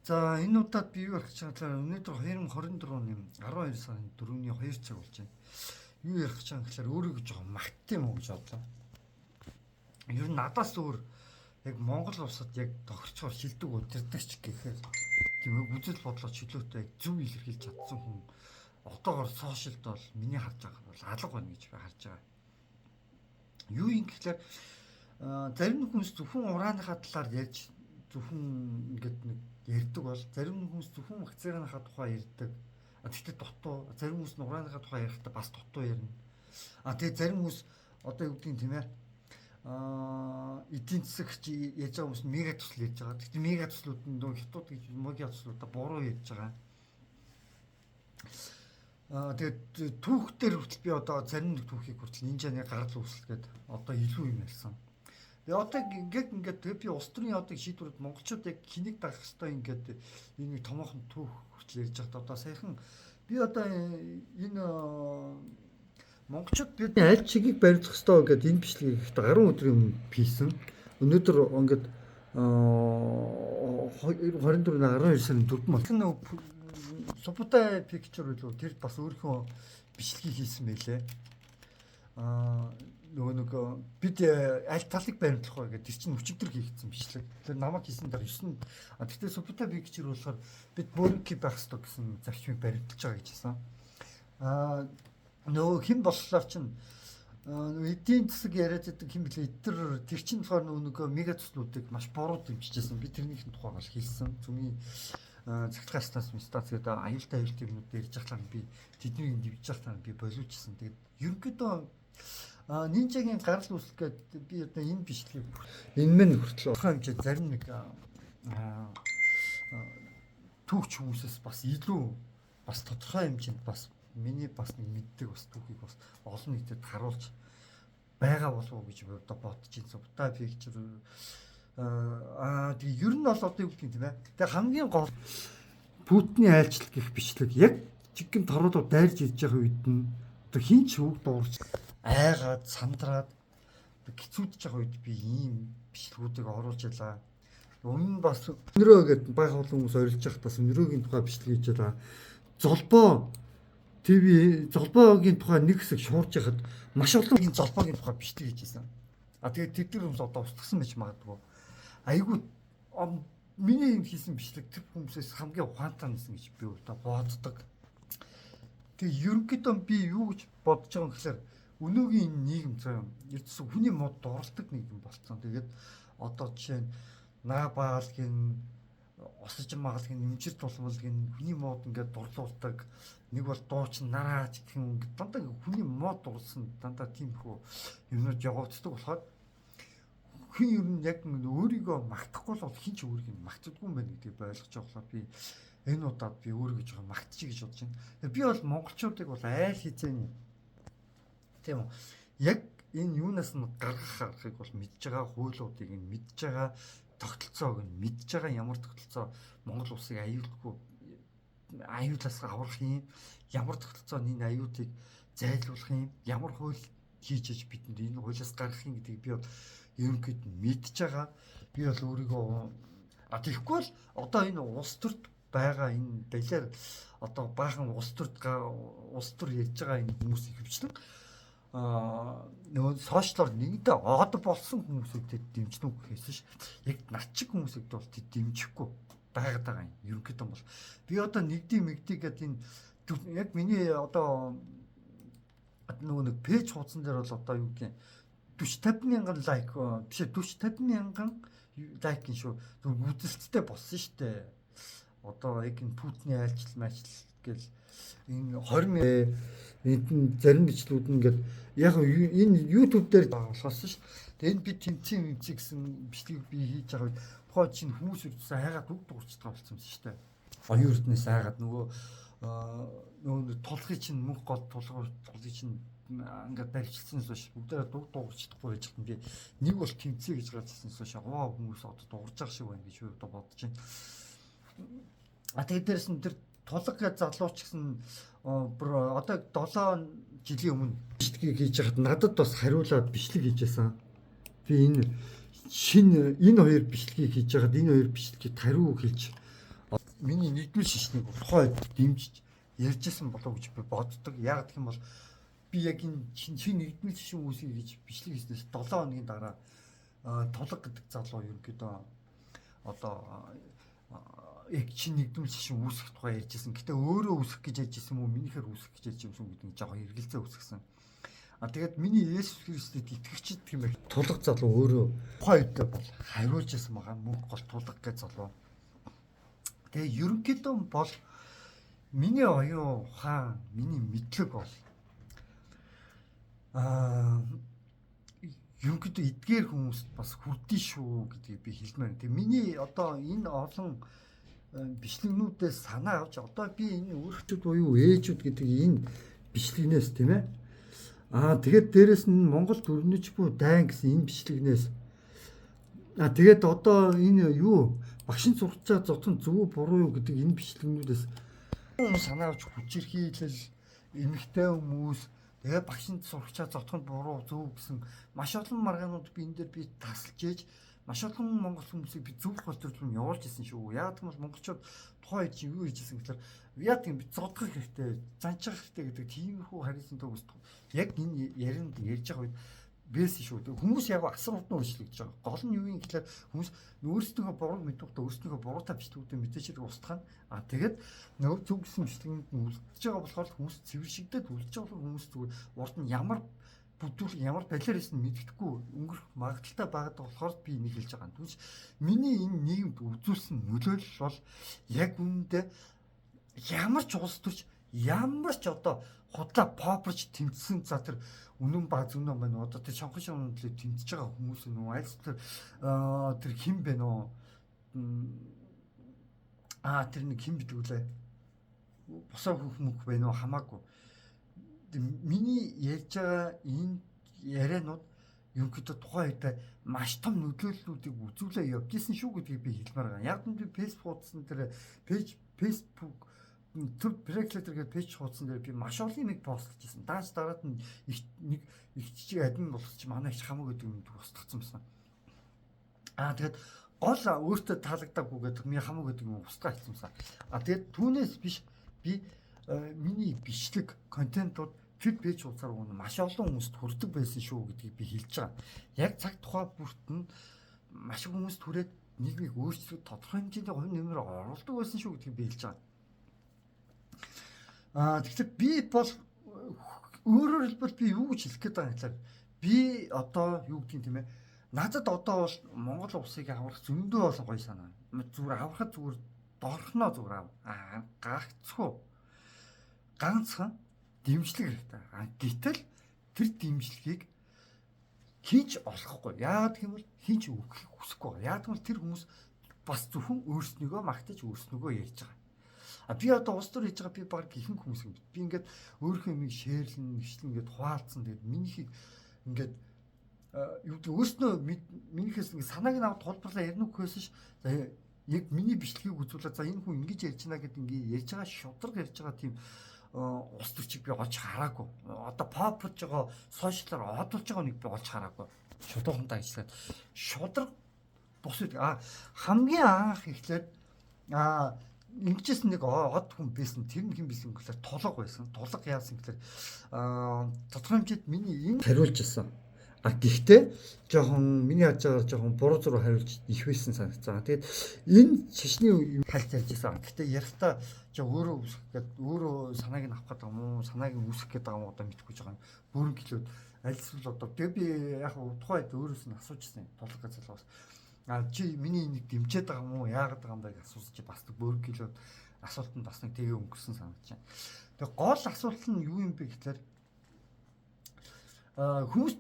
За, энэ удаад би юу ярих гэж байгаа гэхээр өнөөдөр 2024 оны 12 сарын 4-ний 2 цаг болж байна. Юу ярих гэж байгаа гэхээр өөрийгөө жоохон магтсан юм уу гэж бодлоо. Ер нь надаас өөр яг Монгол улсад яг тохирцоор шилдэг удирдагч гэхээр тийм яг үзэл бодлоо чөлөөтэй яг зөв илэрхийлж чадсан хүн одоогор сошиалд бол миний харж байгаа нь бол алга байна гэж би харж байгаа. Юу юм гэхээр зарим хүмүүс зөвхөн урааныхаа талаар ярьж, зөвхөн ингээд нэг ярьдаг бол зарим хүмүүс зөвхөн вакциныхаа тухай ярьдаг. А тэгтээ дутуу, зарим хүмүүс нь урааныхаа тухай ярихдаа бас дутуу ярина. А тэгээ зарим хүмүүс одоо юу гэдгийг, тийм ээ, эдийн засагч ярьж байгаа хүмүүс мега төсөл ярьж байгаа. Тэгтээ мега төслүүд нь нөө хятад гэж мега төслүүдээ буруу ярьж байгаа. Тэгээд түүх дээр хүртэл би одоо зарим нэг түүхийг хүртэл нинжаны гарал үүсэл гээд одоо илүү юм ярьсан. Тэгээ одоо ингээд ингээд тэгээ би улс төрийн одоо шийдвэрүүд, монголчууд яг хэнийг дагах ёстой, ингээд энэ нэг томоохон түүх хүртэл ярьж байхдаа одоо саяхан би одоо энэ монголчууд бидний аль чигийг баримтлах ёстой гэдэг энэ бичлэгийг их 10 өдрийн өмнө хийсэн. Өнөөдөр ингээд 24 12 сарын 4 бол Субутай picture үлээ, тэр бас өөрийнхөө бичлэгийг хийсэн байлээ. Нөгөө нэг бид аль талыг баримтлах вэ гэдэг тэр чинь өчигдөр хийгдсэн бичлэг. Тэр намайг хийсэн дээр 9. А тэгтээ Субутай picture болохоор бид бөөрөнхий байх ёстой гэсэн зарчмыг баримталж байгаа гэж хэлсэн. Нөгөө хэн боллоор чинь нөгөө эдийн засаг яриад байдаг хэн блэ, эдгээр тэр чинь болохоор нөгөө нэг мега төслүүдийг маш буруу дэмжижсэн. Би тэрнийх нь тухайг бол хэлсэн. Зүмийн захиргаан станц станц гэдэг аюултай аюултай юмнууд ярьж байхлаа би тэднийг дэмжиж байхлаа би болиулчихсан. Тэгээд ерөнхийдөө нинжагийн гарал үүсэл гээд би одоо энэ бичлэгийг энэ мэн хүртэл тодорхой хэмжээ зарим нэг түүхч хүмүүсээс бас илүү бас тодорхой хэмжээнд бас миний бас нэг мэддэг бас түүхийг бас олон нийтэд харуулж байгаа болов уу гэж би одоо бодож байна. Субта picture тэгээ ер нь бол одоо юу гэдгийг, тийм ээ. Тэгээ хамгийн гол Путиний айлчлал гэх бичлэг яг жиггэн торуудууд дайрж ирж байгаа үед нь одоо хин ч үг дуурч айгаад сандраад хэцүүдж байгаа үед би ийм бичлэгүүдийг оруулж ялаа. Өмнө нь бас өнөрөө гэдээ бага олон хүмүүс орилж байхад бас өнөрөөгийн тухай бичлэг хийж ялаа. Золбоо ТV золбоогийн тухай нэг хэсэг шуурж яхад маш олон золбоогийн тухай бичлэг хийж байсан. А тэгээд тэд нар хүмүүс одоо устгасан байж магадгүй. Айгуу миний юм хийсэн бичлэг тэр хүмүүсээс хамгийн ухаантай байсан гэж би одоо боддог. Тэгээ ерөнхийдөө би юу гэж бодож байгаа юм гэхээр өнөөгийн энэ нийгэм заяа ердөөсөө хүний мод дурлдаг нийгэм болцсон. Тэгээд одоо жишээ нь Наабаал гин, осож маал гин, имжир тулмал гин, хүний мод ингээд дурлуулдаг. Нэг бол дуучин нараач гэх юм, ингээд дандаа хүний мод дурлсан, дандаа тиймэрхүү юмнууд явагддаг болохоор хүн ер нь яг өөрийгөө магтахгүй бол хэн ч өөрийг нь магтдаггүй юм байна гэдгийг ойлгож байгаа болохоор би энэ удаад би өөрийгөө жоохон магтчих гэж бодож байна. Би бол монголчуудыг бол айл хизээний, тийм үү, яг энэ юунаас нь гаргах аргыг бол мэдж байгаа, хуулиудыг нь мэдж байгаа, тогтолцоог нь мэдж байгаа, ямар тогтолцоо Монгол улсыг аюулгүй аюулаас аврах юм, ямар тогтолцоо энэ аюулыг зайлуулах юм, ямар хууль хийж иж бидэнд энэ хуулиас гаргах юм гэдгийг би бол ерөнхийд нь мэдж байгаа. Би бол өөрийгөө тэгэхгүй бол одоо энэ улс төрт байгаа энэ балиар одоо баахан улс төрт улс төр ярьж байгаа энэ хүмүүс ихэвчлэн нөгөө сошиалор нэгдээ од болсон хүмүүсийг тэд дэмжнэ үү гэхээс ш яг над чиг хүмүүсийг бол тэд дэмжихгүй байгаад байгаа юм. Ерөнхийдөө бол би одоо нэгдий мэгдий гэдэг энэ яг миний одоо нөгөө нэг page хуудсан дээр бол одоо юу гэх 40 50 мянган like биш, 40 50 мянган like юм шүү. Зүгээр үзэлттэй болсон шүү дээ. Одоо яг энэ Путиний айлчлал майчлал гэл энэ 20 энд нь зарим бичлэгүүд нь ингээд яг энэ YouTube дээр болохоос ш. Тэгээ энэ би тэмцэн юмцэн гэсэн бичлэгийг би хийж байгаа үед тухай чинь хүмүүс ирсэн хайгаад үг дуурчдаг болсон юм шүү дээ. Оюун эрдэнэс хайгаад нөгөө тулхыг чинь мөнх гол тулгыг чинь ингээд барьчихсан биш, бүгдээрээ дуг дуугарч чадахгүй байж хатан би нэг бол тэмцээ гэж гарч ирсэн биш, овоо хүмүүс одоо дуурж байгаа шиг байна гэж би одоо бодож байна. А тэгээд дээрэс нь тэр тулга гэж залууч гэсэн бүр одоо 7 жилийн өмнө бичлэгийг хийж байхад надад бас хариулаад бичлэг хийж байсан. Би энэ шинэ энэ хоёр бичлэгийг хийж байхад энэ хоёр бичлэгийг хариу хэлж миний нэгдмэл шишнийг тухайн үед дэмжиж ярьжсэн болов гэж би боддог. Яг гэх юм бол би яг энэ шинэ нэгдмэл шишин үүсгий гэж бичлэг хийснээс 7 хоногийн дараа тулга гэдэг залуу ерөнхийдөө одоо яг чинь нэгдмэл шишин үүсгэх тухай ярьжсэн. Гэтэ өөрөө үүсгэх гэж ярьжсэн юм уу, минийхээр үүсгэх гэж ярьж юм гэдэг нь жоохон эргэлзээ үүсгэсэн. А тэгээд миний Есүс Христэд итгэгчид гэх юм бэ. Тулга залуу өөрөө тухайн үедээ бол хариулж исэн байгаа. Мөнх гол тулга гэж залуу. Тэгээ ерөнхийдөө бол миний оюун ухаан, миний мэдлэг бол ерөнхийдөө эдгээр хүмүүст бас хүрдээ шүү гэдгийг би хэлмээр. Тэгээ миний одоо энэ олон бичлэгнүүдээс санаа авч одоо би энэ өөрчлөлт буюу ээжүүд гэдэг энэ бичлэгнээс тийм ээ. Аа тэгээд дээрэс нь Монгол төрнөж буй дайн гэсэн энэ бичлэгнээс аа тэгээд одоо энэ юу багшин сурч байгаа зотон зөв буруу юу гэдэг энэ бичлэгнүүдээс санаа авч хүчирхийлэл эмэгтэй хүмүүс тэгээ багшинд сурагчаа зотхонд буруу зөв гэсэн маш олон маргаанууд би энэ дээр би тасалж ээж маш олон монгол хүмүүсийг би зөв болтол руу явуулж исэн шүү. Яг гэвэл монголчууд тухайн үед чи юу хийж исэн гэхээр яг тийм би зодох хэрэгтэй, занчих хэрэгтэй гэдэг тиймэрхүү харилцан төгс яг энэ ярианд ярьж байгаа үед байсан шүү. Хүмүүс яг асар хурдан өөрчлөгдөж байгаа. Гол нь юу юм гэхээр хүмүүс өөрсдийнхөө бурууг мэдвэхдээ өөрсдийнхөө буруутай бичлэгүүдээ мэдээж хэрэг устгах нь. А тэгээд нөгөө зөв гэсэн бичлэгэнд нь үлдэж байгаа болохоор хүмүүс цэвэршигдээд үлдэж байгаа болохоор хүмүүс зүгээр урд нь ямар бүдүүл ямар балиар хийсэн мэддэхгүй өнгөрөх магадлалтай байгаад болохоор би энийг хэлж байгаа. Түүнч миний энэ нийгэмд үзүүлсэн нөлөөлөл бол яг үүндээ ямар ч улс төрч ямар ч одоо худлаа попорч тэмцсэн за тэр үнэн ба зүнэн байна уу одоо тэр шонхон шонхон төлөө тэмцэж байгаа хүмүүс нүү аль тэр тэр хэн бэ нөө тэр нэг хэн гэдэг үлээ босоо хөх мөх байна уу хамаагүй. Миний ярьж байгаа энэ ярианууд ерөнхийдөө тухайн үед маш том нөлөөллүүдийг үзүүлээ явж исэн шүү гэдгийг би хэлмээр байгаа. Яг нь би Facebook хуудсан дээр пэйж Facebook төв Preklator гэдэг пэйж хуудсан дээр би маш олон юмыг постлж исэн. Дааж дараад нь нэг их жижиг админ болгоч манай их хамаг гэдэг юм устгацсан байсан. Аа тэгээд гол өөртөө таалагдаагүй гэдэг миний хамаг гэдэг юм устгаа хийсэн юмсан. Аа тэгээд түүнээс биш би миний бичлэг контентууд тэр пэйж хуудасаар өгнө маш олон хүмүүст хүрдэг байсан шүү гэдгийг би хэлж байгаа. Яг цаг тухай бүрт нь маш их хүмүүст хүрээд нийгмийг өөрчлөх тодорхой хэмжээний хувь нэмэр оруулдаг байсан шүү гэдгийг би хэлж байгаа. Аа тэгэхээр би бол өөрөөр хэлбэл би юу гэж хэлэх гээд байгаа юм гэхээр би одоо юу гэдгийг тийм ээ надад одоо бол Монгол улсыг аврах зөндөө олон гоё санаа. Зүгээр аврахад зүгээр дорхноо зүгээр ав. Аа гагцхүү. Ганцхан дэмжлэг хэрэгтэй. А гэтэл тэр дэмжлэгийг хинч олохгүй. Яагаад гэх юм бол хинч өгөхийг хүсэхгүй байгаа. Яагаад гэвэл тэр хүмүүс бас зөвхөн өөрснийгөө магтаж өөрснийгөө ярьж байгаа. А би одоо улс төр хийж байгаа би баг ихэнх хүмүүс юм. Би ингээд өөрийнхөө юмыг шеэрлэн, нэгшлэн ингээд хуваалцсан. Тэгээд минийхийг ингээд юу гэдэг өөрснөө минийхээс ингээд санааг нь аваад тулбарлаа ярина гэхээс ш. За яг миний бичлэгийг үзүүлээд за энэ хүн ингэж ярьж байна гэд ингээд ярьж байгаа шудраг ярьж байгаа тийм улс төрчийг би олж хараагүй. Одоо попорж байгаа сошиалаар одолж байгаа нэг би олж хараагүй. Шудрагтай ажиллаад шудраг бус үү. А хамгийн анх эхлээд ингэжсэн нэг од хүн байсан. Тэр нь хэн байсан гэхээр тулга байсан. Тулга яасан гэхээр тодорхой хэмжээд миний энэ хариулж ирсэн. А гэхдээ жоохон миний харж байгаагаар жоохон буруу зуруу хариулж их байсан санагцсан. Тэгээд энэ шашны хальт ярьж байсан. Гэхдээ ярихдаа жоо өөрөө үүсгэх гээд өөрөө санааг нь авах гэдэг юм уу, санааг нь үүсгэх гэдэг юм уу одоо мэдэхгүй байгаа юм. Бүрэн гэлүүд аль эсвэл одоо тэгээ би яг тухайн үед өөрөөс нь асуужсэн. Тулга гэж залуус. А чи миний энийг дэмжиж байгаа юм уу, яагаад байгаа юм бэ гэж асуусан чи бас бүрэн гэлүүд асуултанд бас нэг тэгээ өнгөрсөн санагдаж байна. Тэгээ гол асуулт нь юу юм бэ гэхээр хүмүүс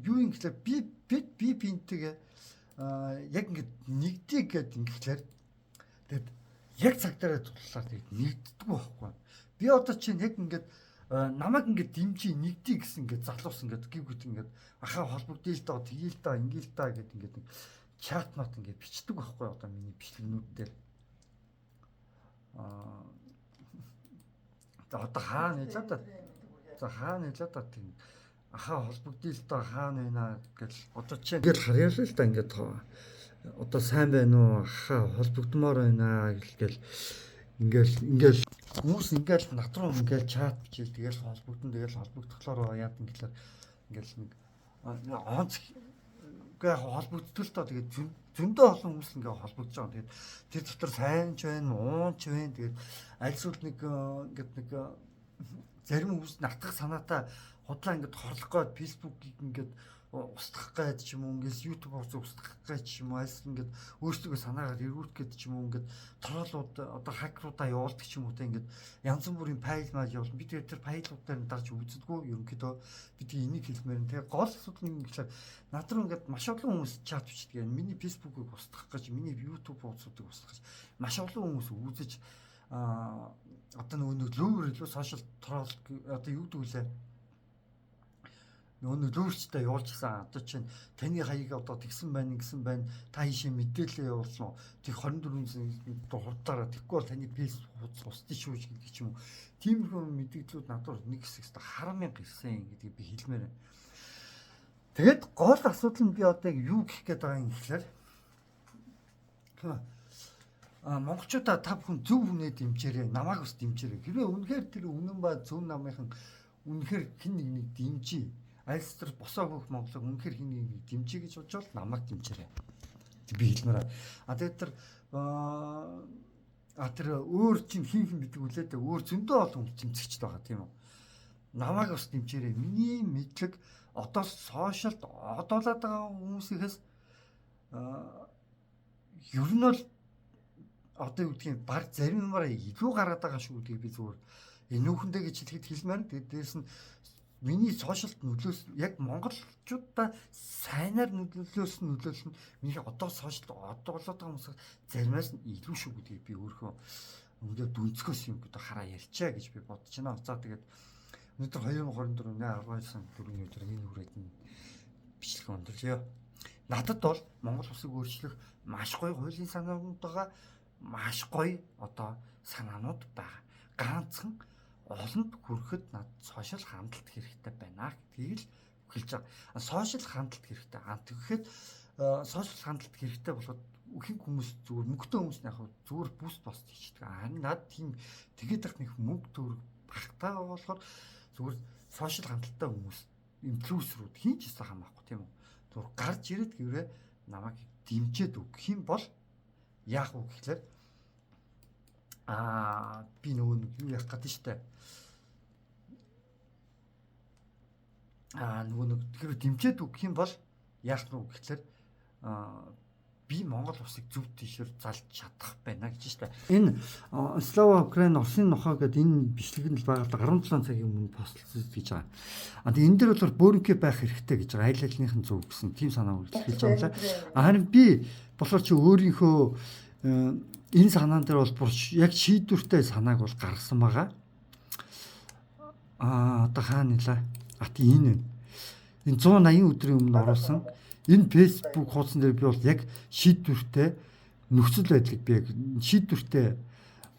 юу юм гэхээр би бинтэйгээ яг ингээд нэгдээ гэд ингэхлээр тэгээд яг цаг дээрээ туллаар тэгээд нэгддэг байхгүй. Би одоо чинь яг ингээд намайг ингээд дэмжиж нэгдээ гэсэн ингээд залуус ингээд гів гүт ингээд ахаа холбогдъё л доо тгий л доо ингээл доо гэд ингээд нэг чат нот ингээд бичдэг байхгүй одоо миний бичлэгнүүд дээр. За одоо хаана нэлээд да. За хаана нэлээд да тийм ахаа холбогдъё л доо хаана байна гэл одоо чи ингээл харъяа л да ингээд Одоо сайн байна уу? Ха холбогдмоор байна гэл ингээл хүмүүс ингээл над руу ингээл чат бичээл тэгэл холбогдсон, тэгэл холбогдохлоор яад ингэлээр ингээл нэг онц гээ холбогддог л доо. Тэгээд зөндөө олон хүмүүс ингээ холбогдож байгаа. Тэгээд тэр дотор сайн ч байна, муу ч байна. Тэгээд аль эсвэл нэг ингээд нэг зарим хүмүүс натгах санаатай худлаа ингээд хорлох гээд Facebook-ийг ингээд устгах гээд ч юм уу, ингээд YouTube хуудас устгах гээд ч юм уу, альс ингээд өөрсдөө санаагаар эргүүлэх гээд ч юм уу, ингээд troll ууд одоо хакеруудаа явуулдаг ч юм уу те, ингээд янз бүрийн файл майл явуулна. Би тэгээд тэр файлуудаар нь дарж үздэггүй ерөнхийдөө би тэгээ энийг хэлмээр нь. Тэгээ гол асуудал нь гэхээр над руу ингээд маш олон хүмүүс чат бичдэг. Миний Facebook-ыг устгах гэж, миний YouTube хуудасуудыг устгах гэж маш олон хүмүүс үзэж одоо нөгөө нэг лөвөр илүү social troll одоо юу гэдэг вүлээ, нөгөө нөлөөлчтэй явуулчихсан. Одоо чинь таны хаяг одоо тэгсэн байна, ингэсэн байна. Та ийшээ мэдээлэл явуулсан уу? Тэг 24 хурдаараа тэггүй бол таны Facebook хуудас устдах шүү гэдэг ч юм уу. Тиймэрхүү мэдээллүүд надад нэг хэсэг өстө харан мянга ирсэн гэдгийг би хэлмээр байна. Тэгээд гол асуудал нь би одоо яг юу гэх гээд байгаа юм гэхлээр монголчуудаа та бүхэн зөв хүнээ дэмжээрэй, намайг бас дэмжээрэй. Хэрвээ үнэхээр тэр үнэн ба зөв намынхан үнэхээр хэн нэг нэг дэмжий. Альс тэр босоо хөх Монголыг үнэхээр хэн нэг нэг дэмжий гэж бодож бол намайг дэмжээрэй. Би хэлмээр. А тэгээд тэр тэр өөр чинь хин хин гэдэг үлээ дээ. Өөр зөндөө олон хүн тэмцэгчд байгаа тийм үү. Намайг бас дэмжээрэй. Миний мэдлэг одоо сошиалд одоолоод байгаа хүмүүсийнхээс ер нь бол одоо юу гэдгийг баг зарим юмараа илүү гараад байгаа шүү гэдгийг би зүгээр энүүхэндээ гэж хэлэхэд хэлмээр. Тэгээд дээрэс нь миний сошиалд нөлөөс яг монголчуудаа сайнаар нөлөөлсөн нөлөөлөл нь миний одоо сошиалд одоолоод байгаа хүмүүсээс заримаас нь илүү шүү гэдгийг би өөрөө өндөр дүнцгөөс юм гэдэг хараа ярьчаа гэж би бодож байна. За тэгээд өнөөдөр 2024 оны 12 сарын 4-ний өдөр энэ хүрээд нь бичлэг өндөрлөё. Надад бол Монгол улсыг өөрчлөх маш гоё хуулийн санаанууд байгаа, маш гоё одоо санаанууд байгаа. Ганцхан олонд хүрэхэд над сошиал хандлт хэрэгтэй байна гэдгийг л хэлж байгаа. Сошиал хандлт хэрэгтэй. А тэгэхэд сошиал хандлт хэрэгтэй болоход ихэнх хүмүүс зүгээр мөнгөтэй хүмүүс нь яг зүгээр boost пост хийчихдэг. Харин над тийм тэгээд их нэг мөнгө төгрөг багтаа болохоор зүгээр сошиал хандлттай хүмүүс инфлюенсерүүд хийн ч гэсэн хамаахгүй тийм үү. Зүгээр гарч ирээд гэврээ намайг дэмжиж өгөх юм бол яах вэ гэхлээр би нөгөө нэг юу яах гэдэг штэ. Нөгөө нэг тэр дэмжиж өгөх юм бол яах вэ гэхлээр би Монгол улсыг зөв тийшэр залж чадах байна гэж штэ. Энэ Слава Украин Оросын нохоо гэдэг энэ бичлэг нь л байгаа л 17 цагийн өмнө постлсон гэж байгаа. А тэгээ энэ дээр бол бөөрөнхий байх хэрэгтэй гэж байгаа. Айл айлных нь зөв гэсэн тийм санаа үргэлжлэж байгаа юм лээ. Харин би болохоор чи өөрийнхөө энэ санаан дээр бол бүр яг шийдвэртэй санааг бол гаргасан байгаа. Одоо хаана нэлээ? А тийм энэ. Энэ 180 өдрийн өмнө оруулсан энэ Facebook хуудсан дээр би бол яг шийдвэртэй нөхцөл байдлыг би яг шийдвэртэй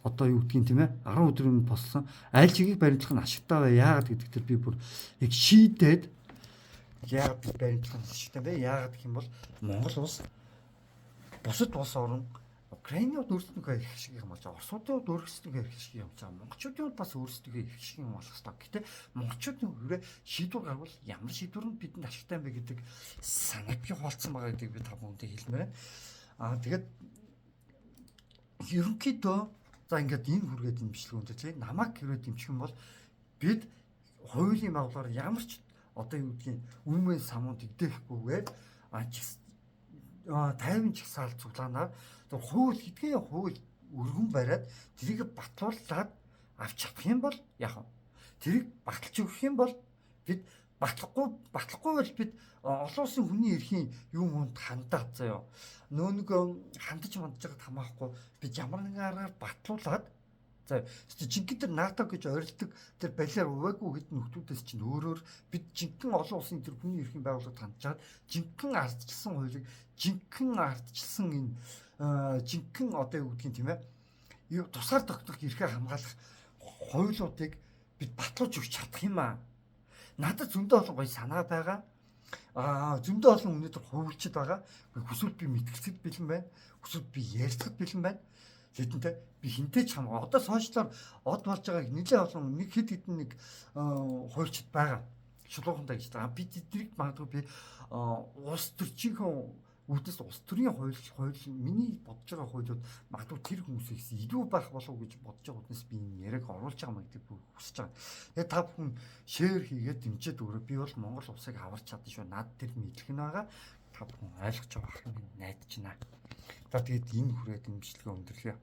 одоо юу гэдгийг тийм ээ 10 өдрийн өмнө постлсон. Аль чигийг баримтлах нь ашигтай бай. Яагаад гэдэг тэр би бүр яг шийдээд яагаад би баримтлах нь ашигтай бэ? Яагаад гэх юм бол Монгол улс бусад улс орон Украины хувьд өөрсдийнхөө эрх шиг юм болж байгаа. Оросуудын хувьд өөрсдийнхөө эрх шиг юм болж байгаа. Монголчуудын хувьд бас өөрсдийнхөө эрх шиг юм болох хэрэгтэй. Гэтэ монголчуудын хүрээ шийдвэр гарвал ямар шийдвэр нь бидэнд ашигтай юм бэ гэдэг санааг би хуваалцсан байгаа гэдгийг би та бүхэндээ хэлмээр байна. Тэгээд ерөнхийдөө за ингээд энэ хүргээд энэ бичлэг өндөрлөе. Намайг хэрвээ дэмжих юм бол бид хуулийн байгууллагаар ямар ч одоо юу гэдгийг үнэн самуун дэгдэхгүйгээр 50 жагсаал цуглаанаар хууль хэдгийн хууль өргөн бариад тэрийг батлуулаад авч чадах юм бол яг тэрийг баталж өгөх юм бол бид батлахгүй бол бид олон улсын хүний эрхийн юм хүнд хандаад заяа. Нөө нэг хандаж мандаж байгаад хамаахгүй бид ямар нэгэн аргаар батлуулаад за жинхэнэ тэр НАТО гэж орилдог тэр балиар уваагүй хэд нөхдүүдээс чинь өөрөөр бид жинхэнэ олон улсын тэр хүний эрхийн байгууллагад хандчаад жинхэнэ ардчилсан хуулийг жинхэнэ ардчилсан энэ жинхэнэ одоо юу гэдгийг тийм ээ тусгаар тогтнох эрхээ хамгаалах хуулиудыг бид батлуулж өгч чадах юм аа. Надад зөндөө олон гоё санаа байгаа. Зөндөө олон өнөөдөр хуульчид байгаа. Хүсвэл би мэтгэлцэд бэлэн байна. Хүсвэл би ярилцахад бэлэн байна. Тэдэнтэй би хинтээ ч хамаагүй. Одоо сошиалаар од болж байгааг нэлээд олон нэг хэд хэдэн нэг хуульчид байгаа. Шулуухантай гэж байгаа. Би тэднийг магадгүй би улс төрчийнхөө үүднээс улс төрийн хууль миний бодож байгаа хуулиуд магадгүй тэр хүмүүсээс илүү байх болов уу гэж бодож байгаа үүднээс би энэ яриаг оруулж байгаа маа гэдгийг хүсэж байгаа. Тэгээд та бүхэн share хийгээд дэмжиж өгөөрэй. Би бол Монгол улсыг аварч чадна шүү. Над тэр мэдлэг нь байгаа. Та бүхэн ойлгож байгаа байх гэж найдаж байна. За, тэгээд энэ хүрээд энэ бичлэгээ өндөрлөе.